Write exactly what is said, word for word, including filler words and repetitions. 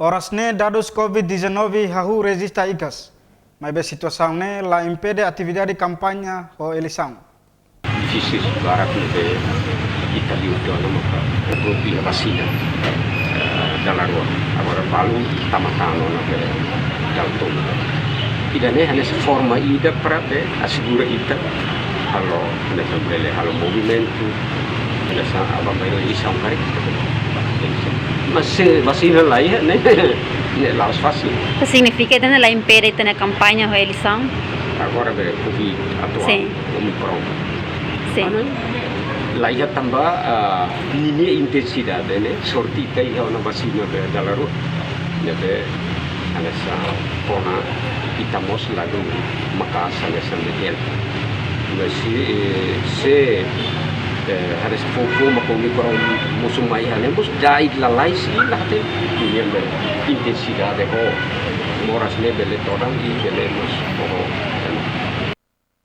Oras ne'e dadus Covid dezanove hahú rejista ikas, maibé situasaun ne'e la impede atividade kampaña ho eleisaun. Difisil barak ne'ebé ita liu tiha ona maka grupu iha vasina, eh, dala rua. Agora balu tama tan ona ne'ebé dala tolu. Ida-ne'e hanesan forma ida para bele asegura ita halo, hanesan bele halo movimentu, hanesan aban-bainrua eleisaun karik. Mas se vasina la iha, ne'e, ne'e la'ós fasil. Signifika ida-ne'e la impede ita-nia kampaña ho eleisaun? Agora be Covid atuál, Sin. Omicron. Sin. Anu, la iha tanba, ah, ninia intensidade ne'e, sorte ita iha ona vasina be dala rua. Ne'ebé hanesan kona ita mós ladún maka'as hanesan ne'e. Mas se, eh, se, eh, hanesan foufoun mak Omicron mosu mai iha ne'e mós da'et lalais i la hatene ninia be intensidade ho moras ne'e bele todan i bele mós ho